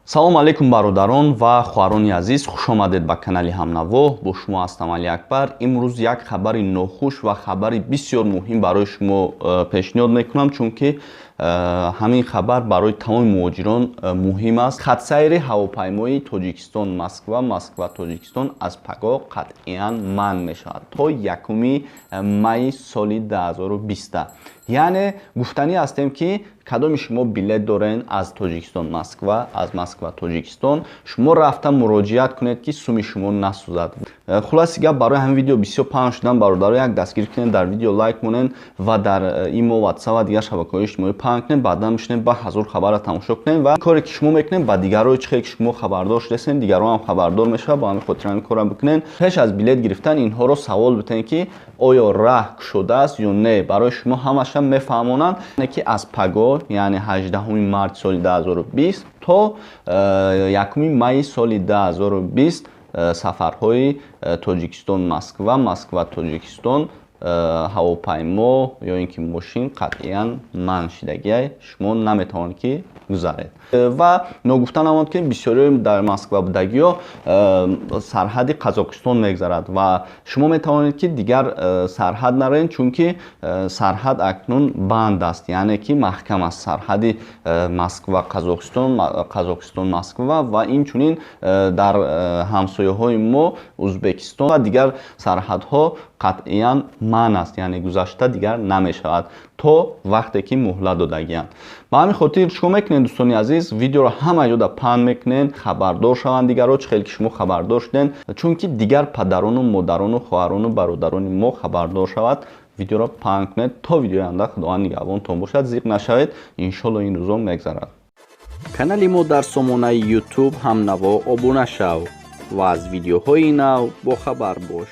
Салому алейкум, бародарон ва хоҳарони азиз, хушомадед ба канали Ҳамнаво. Бо шумо ҳастам Али Акбар. Имрӯз як хабари нохуш ва хабари бисёр муҳим барои шумо пешниҳод мекунам, чунки ҳамин хабар барои тамоми муҳоҷирон муҳим аст. Хатсайри ҳавопаймои Тоҷикистон Москва, Москва Тоҷикистон аз пагоҳ қатъиян манъ мешавад то 1 майи соли 2020. Яъне гуфтанӣ ҳастем, ки кадоми шумо билет дорен аз Тоҷикистон Москва, аз Москва Тоҷикистон, шумо рафта муроҷиат кунед, ки суми шумо насӯзад. Хулоси гап, барои ҳамин видео бисёр паҳн шудан, бародаро, як дастгирӣ кунед, дар видео лайк монед ва дар имо, Ватсап ва дигар шабакаҳои иҷтимоӣ паҳн кунед. Баъдан мешунед, ба ҳазор хабарро тамошо кунед ва коре ки шумо мекунед, ба дигарое, чӣ хеле ки шумо хабардор шудастед, дигарон ҳам хабардор мешавад. Ба ҳамин хотир ҳамин корро бикунед. Пеш аз билет гирифтан инҳоро савол битанед, ки оё раҳ кушодааст ё не. Барои шумо ҳамаша мефаҳмонанд, ки аз пагоҳ, яъне 18 марти соли 2020 то 1 майи соли 2020, сафарҳои Тоҷикистон Москва, Москва Тоҷикистон, ҳавопаймо ё ин ки мошин қатъиян манъ шидагиай, шумо наметавонед, ки гузаред. Ва ногуфта намонд, ки бисёриҳо дар Москва будагиҳо сарҳади Қазоқистон мегзарад ва шумо метавонед, ки дигар сарҳад нароед, чунки сарҳад акнун банд аст, яъне ки маҳкам аст сарҳади Москва Қазоқистон, Қазоқистон Москва ва инчунин дар ҳамсояҳои мо Узбекистон ва дигар сарҳадҳо қатъиян манъ аст, яъне гузашта дигар намешавад то вақте ки муҳлат додагианд. Ба ҳамин хотир чикор мекунед, дӯстони азиз? Видеоро ҳама ҷода паҳн мекунед, хабардор шаванд дигарро, чӣ хеле ки шумо хабардор шудед, чунки дигар падарону модарону хоҳарону бародарони мо хабардор шавад. Видеоро паҳн кунед. То видеои оянда Худованд нигаҳбонтон бошад. Зиқ нашавед, иншолло ин рӯзо мегзарад. Канали мо дар сомонаи Ютуб Ҳамнаво обуна шав ва аз видеоҳои нав бохабар бош.